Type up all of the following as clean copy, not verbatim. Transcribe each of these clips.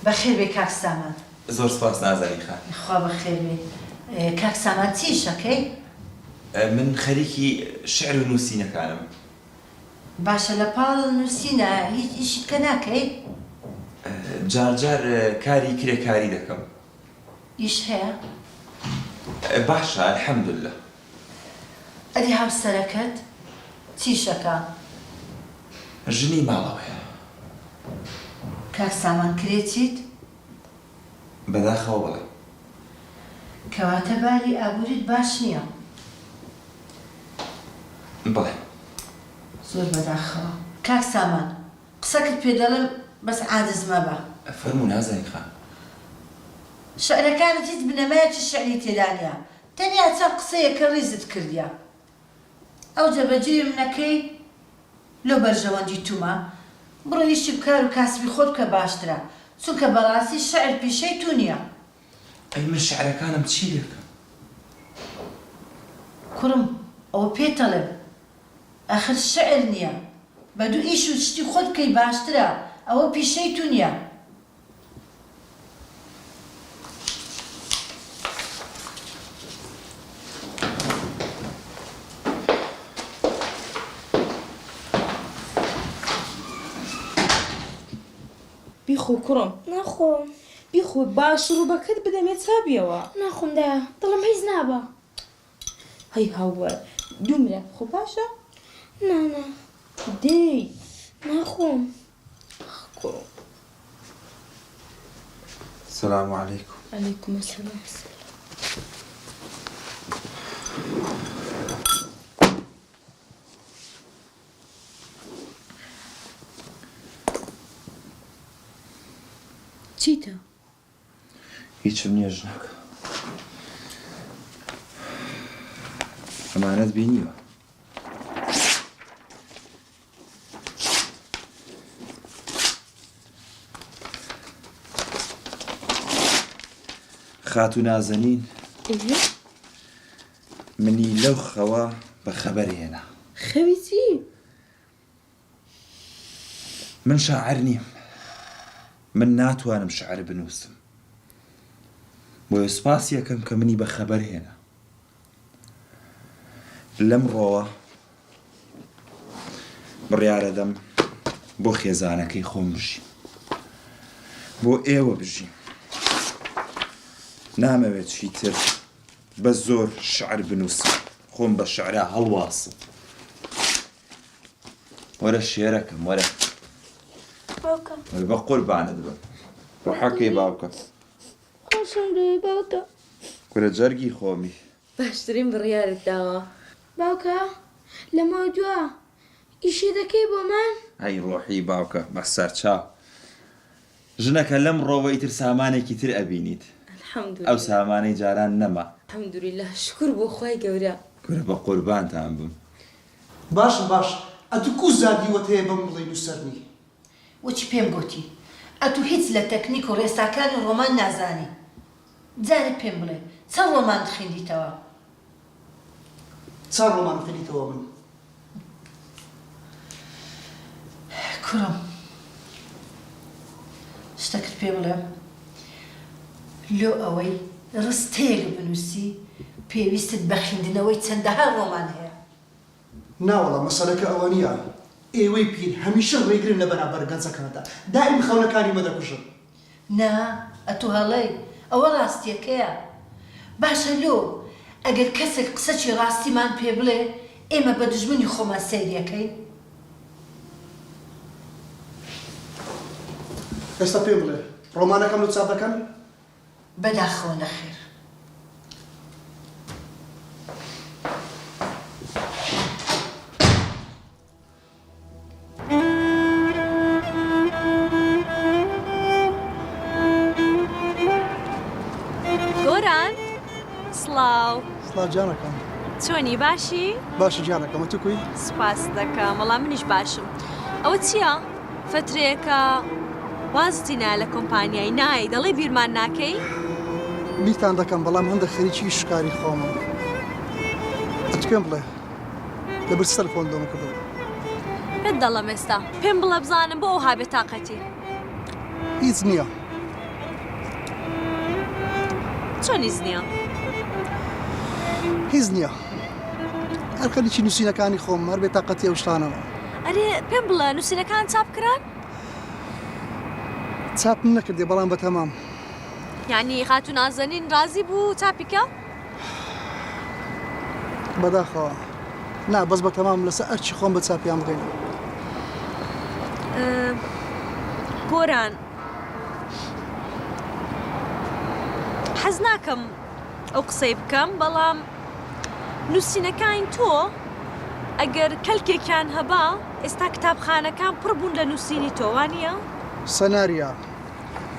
بەخێر بێی کاک سامان. زۆر سوپاس نازەنین خان. خوا بەخێر بێی. کاک سامان چ ئیش ئەکەی؟ من خەریکی شعر و نووسینەکانم. باشە لە پاڵ نووسینا هیچ ئیشی تکە ناکەی؟ جار جار کاری کرێکاری دەکەم. ئیش هەیە؟ باشە الحمدللە. ئەدی هاوسەرەکەت چ ئیش ئەکا؟ ژنی ماڵەوەیە. کاک سامان کرێچیت؟ بەداخەوە بەڵێ. کەواتە باری ئابوریت باش نییە؟ بەڵێ. زۆر بەداخەوە. کاک سامان قسەکت پێ دەڵێم بەس عاجز مەبە. فەرموو نازەنین خان. شعرەکانت هیچ بنەمایەکی شعری تێدا نییە تەنیا چەند قسەیەکە ڕیزت کردیە ئەوجە بەجێم نەکەی لۆ بەرژەوەندی تومە بڕۆ ئیشی بکار و کاسبی خۆت بکە باشترە چونکە بەڕاستی شعر پیشەی تو نیە. ئەی من شعرەکانم چی لێکەم؟ کوڕم ئەوە پێتەڵێم ئاخر شعر نیە بەدوو ئیش و شتی خۆت بکەی باشترە ئەوە پیشەی تو نیە. بیخۆ کوڕم. ناخۆم. بیخۆ با شڕوبەکەت بدەمێ چابیەوە. ناخۆم دایە دڵم هیچ نابا. هەی هاوار دوومرە خۆ باشە؟ نا نا. دەی. ناخۆم. کوڕم. سلام علیکم. علیکم السلام. چیتە؟ هیچم نییە ژنەکە. ئەمانەت بینیوە؟ خاتوو نازەنین منی لەو خەوە بە خەبەر هێنا. خەوی چی؟ من شاعر نیم. من ناتوانم شعر بنووسم. بۆیە سوپاسی ئەکەم کە منی بە خەبەر هێنا. لەمڕۆوە بڕیارەدەم بۆ خێزانەکەی خۆم بژیم. بۆ ئێوە بژیم. نامەوێت چیتر بە زۆر شعر بنووسم. خۆم بە شعرا هەڵواسم. وەرە شێرەکەم وەرە. باوکە. وەرە بە قوربانت بم. ڕۆحەکەی باوکە. خۆشم دەوێی باوکە. کورە جەرگی خۆمی. باشترین بڕیارت داوە. باوکە لەمەودوا ئیشێ دەکەی بۆمان؟ ئەی ڕۆحی باوکە بە سەرچاو. ژنەکە لەمڕۆوە ئیتر سامانێکی تر ئەبینیت. الحمدللە. ئەو سامانەی جاران نەما. الحمدللە شوکر بۆ خوای گەورە. کورە بە قوربانتان بم. باشە باش ئەتو کو زادیوەت هەیە بەم بڵێی نوسەر نی؟ وەچی پێم گۆتی ئەتو هیچ لە تەکنیک و ڕێساکانی ڕۆمان نازانی جارێ پێم بڵێ چەند ڕۆمانت خیندیتەوە؟ چەند ڕۆمانم خیندیتەوە من؟ کوڕم شتەکت پێ بڵێم لۆ ئەوەی ڕستەیەک بنووسی پێویستت بە خیندنەوەی چەندەها ڕۆمان هەیە. ناوەڵا مەسەلەکە ئەوە نیە ئێوەی پیر هەمیشە ڕێگرن لە بەرامبەر گەنجەکاندا دایم خەونەکانی مە دەکوژن. نا ئەتو هەڵەی ئەوە ڕاستیەکەیە باشە لۆ ئەگەر کەسێک قسەکی ڕاستیمان پێ بڵێ ئێمە بە دوژمنی خۆمان سەیری ئەکەین. ئێستا پێم بڵێ ڕۆمانەکەم لۆ چاپ دەکەن؟ بەداخەوە نەخێر. گۆران سڵاو. سڵاو گیانەکەم. چۆنی باشی؟ باشە گیانەکەم ئەتوو کوی؟ سوپاست دەکەم وەڵا منیش باشم. ئەوە چییە؟ فەترەیەکە وازت هینایە لە کۆمپانیای نای دەڵێی بیرمان ناکەی؟ بیرتان دەکەم بەڵام هەندە خەریکی ئیش و کاری خۆمم. ئەتوو پێم بڵێ لەبەر چ تەلەفۆنت لۆ من کردبوو؟ پێت دەڵێم ئێستا پێم بڵێ بزانم بۆ ئەوها بێتاقەتی؟ هیچ نییە. چۆن هیچ نییە؟ هیچ نییە. هەر خەریکی نووسینەکانی خۆمم، هەر بێتاقەتی ئەو شتانەمە. ئەرێ پێم بڵێ نووسینەکان چاپ کران؟ چاپم نەکردیە بەڵام بەتەمام. یانی خاتوو نازەنین ڕازی بوو چاپی کە؟ بەداخەوە نا بەس بەتەمام لەسەر ئەرکی خۆم بە چاپیان بگەینم. گۆران حەز ناکەم ئەو قسەی بکەم بەڵام نووسینەکانی تۆ ئەگەر کەلکێکیان هەبا ئێستا کتابخانەکان پڕ بوون لە نووسینی تۆ وانییە؟ سەناریا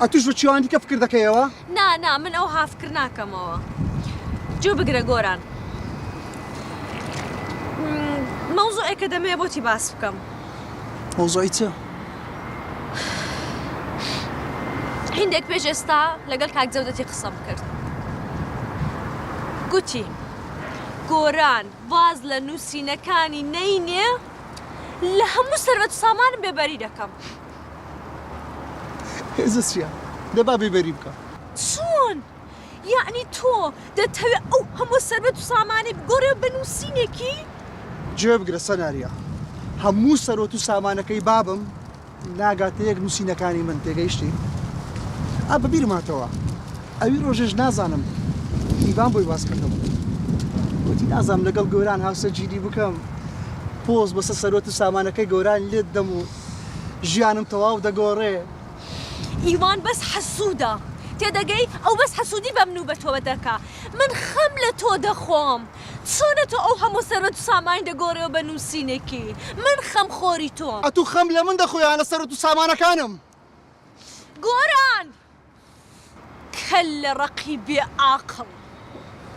ئەتوش بە چیوان دیکە فکر دەکەیەوە؟ نا نا من ئەوها فکر ناکەمەوە. گوێ بگرە گۆران. مەوزوعێکە دەمەوێ بۆتی باس بکەم. مەوزوعی چ؟ هیندێک پێش ئێستا لەگەڵ کاک جەودەتی قسەم کرد. گوتی گۆران واز لە نووسینەکانی نەینێ لە هەموو سەروەت و سامانم بێبەری دەکەم. هێزە چیە؟ دە با بێبەری بکا. چۆن؟ یەعنی تۆ دەتەوێ ئەو هەموو سەروەت و سامانەی بگۆڕێ بە نووسینێکی؟ گوێ بگرە سەناریا، هەموو سەروەت و سامانەکەی بابم ناگاتە یەک نووسینەکانی من، تێگەیشتی؟ ئا بە بیرم هاتەوە، ئەوی ڕۆژێش نازانم ئیڤان بۆی باس کردم، گوتی نازانم لەگەڵ گۆران هاوسەرگیری بکەم، پۆز بەسەر سەروەت و سامانەکەی گۆران لێت دەم و ژیانم تەواو دەگۆڕێ. ئیوان بەس حەسوودە تێدەگەی ئەو بەس حەسوودی بە من و بە تۆ دەکا من خەم لە تۆ دەخۆم چۆنە تۆ ئەو هەموو سەروەت و سامانی دەگۆڕێەوە بە نووسینێکی من خەم خۆری تۆم. ئەتوو خەم لە من دەخۆی یان لە سەروەت و سامانەکانم؟ گۆران! کەللە ڕەقی بێ ئاقڵ.